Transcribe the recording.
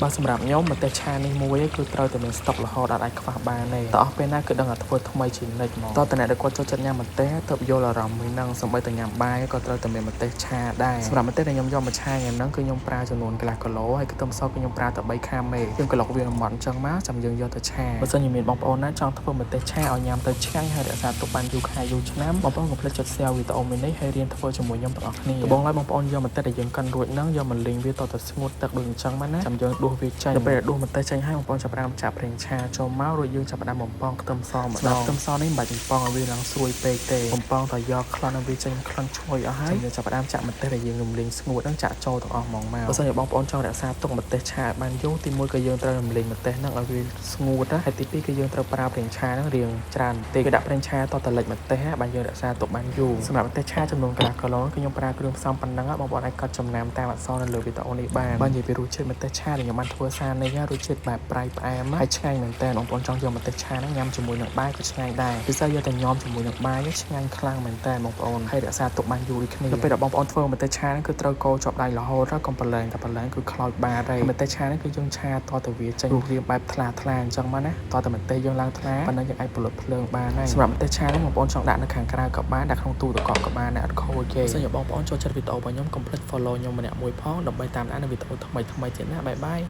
បើសម្រាប់ខ្ញុំម្ទេសឆានេះមួយគឺត្រូវតែមានស្តុករហូតអត់អាចខ្វះបានទេតើអស់ពេលណាគឺដឹងតែធ្វើថ្មីជានិច្ចហ្មងតើតអ្នកដែលគាត់ចូលចិត្តញ៉ាំម្ទេសទៅយល់អារម្មណ៍មួយហ្នឹងសូម្បីតែញ៉ាំបាយក៏ត្រូវតែមានម្ទេសឆាដែរសម្រាប់ម្ទេសដែលខ្ញុំយកមកឆាថ្ងៃហ្នឹងគឺខ្ញុំប្រើចំនួនកន្លះគីឡូហើយខ្ទឹមសគឺខ្ញុំប្រើតែ3ខាំទេយើងក្លុកវាមួយម៉ត់អញ្ចឹងមកចាំយើងយកទៅឆាបើសិនជាមានបងប្អូនណាចង់ធ្វើម្ទេសឆាឲ្យញ៉ាំទៅឆ្ងាញ់ហើយរក្សាទុកបានយូរខែយូរឆ្នាំបងប្អូនកុំភ្លេចចុច share វីដេអូមួយនេះហើយរៀនធ្វើជាមួយខ្ញុំទាំងអស់គ្នាដំបូងឡើយបងប្អូនយកម្ទេសដែលយើងកិនរួចហ្នឹងយកមកលីងវាតទៅស្ងួតទឹកដូចអញ្ចឹងមកណាចាំយើងដួសវាចេញដល់ពេលដួសម្ទេសចេញហើយបងប្អូនចាប់ផ្ដើមចាក់ប្រេងឆាចូលមករួចយើងចាប់ផ្ដើមបំពងខ្ទឹមសម្ដងខ្ទឹមសនេះមិនបាច់បំពងឲ្យវាឡើងស្រួយពេកទេបំពងតែយកក្លិនឲ្យវាចេញក្លិនឈ្ងុយអស់ហើយយើងចាប់ផ្ដើមចាក់ម្ទេសដែលយើងរំលីងស្ងួតហ្នឹងចាក់ចូលទាំងអស់ហ្មងមកបើសិនជាបងប្អូនចង់រក្សាទុកម្ទេសឆាឲ្យបានយូរទីមួយក៏យើងត្រូវរំលីងម្ទេសហ្នឹងឲ្យវាស្ងួតណាហើយទីពីរគឺយើងត្រូវប្រើប្រេងឆាហ្នឹងរៀងច្រើនបន្តិចគឺដាក់ប្រេងឆាតតលិចម្ទេសបានយើងរក្សាទុកបានយូរសម្រាប់ម្ទេសឆាចំនួនកន្លះគីឡូគឺខ្ញុំប្រើគ្រឿងផ្សំប៉ុណ្ណឹងបងប្អូនអាចកត់ចំណាំតាមអក្សរនៅលើវីដេអូនេះបានបើនិយាយពីរសជាតិម្ទេសឆាដែលខ្ញុំបានធ្វើសារនេះរសជាតិបែបប្រៃផ្អែមហើយឆ្ងាញ់មែនតើបងប្អូនចង់យកម្ទេសឆាហ្នឹងញ៉ាំជាមួយនឹងបាយក៏ឆ្ងាញ់ដែរពិសេសយកតែញ៉ាំជាមួយនឹងបាយឆ្ងាញ់ខ្លាំងមែនតើបងប្អូនហើយរក្សាទុកបានយូរដូចគ្នាដល់ពេលដែលបងប្អូនធ្វើម្ទេសឆាហ្នឹងគឺត្រូវកូរជាប់ដៃរហូតកុំប្រឡែងតែប្រឡែងគឺខ្លោចបាតហើយម្ទេសឆាហ្នឹងគឺយើងឆាតទៅវាចេញរូបរាងបែបថ្លាថ្លាអញ្ចឹងមកណាតតែម្ទេសយើងឡើងថ្លាប៉ុណ្ណឹងយើងអាចផលិតភ្លើងបានហើយសម្រាប់ម្ទេសឆាហ្នឹងបងប្អូនចង់ដាក់នៅខាងក្រៅក៏បានដាក់ក្នុងទូទឹកកកក៏បានដែរអត់ខូចទេសូមឲ្យបងប្អូនចូលចិត្តវីដេអូរបស់ខ្ញុំកុំភ្លេច follow ខ្ញុំម្នាក់មួយផងដើម្បីតាមដាននៅវីដេអូថ្មីៗទៀតណាbye bye.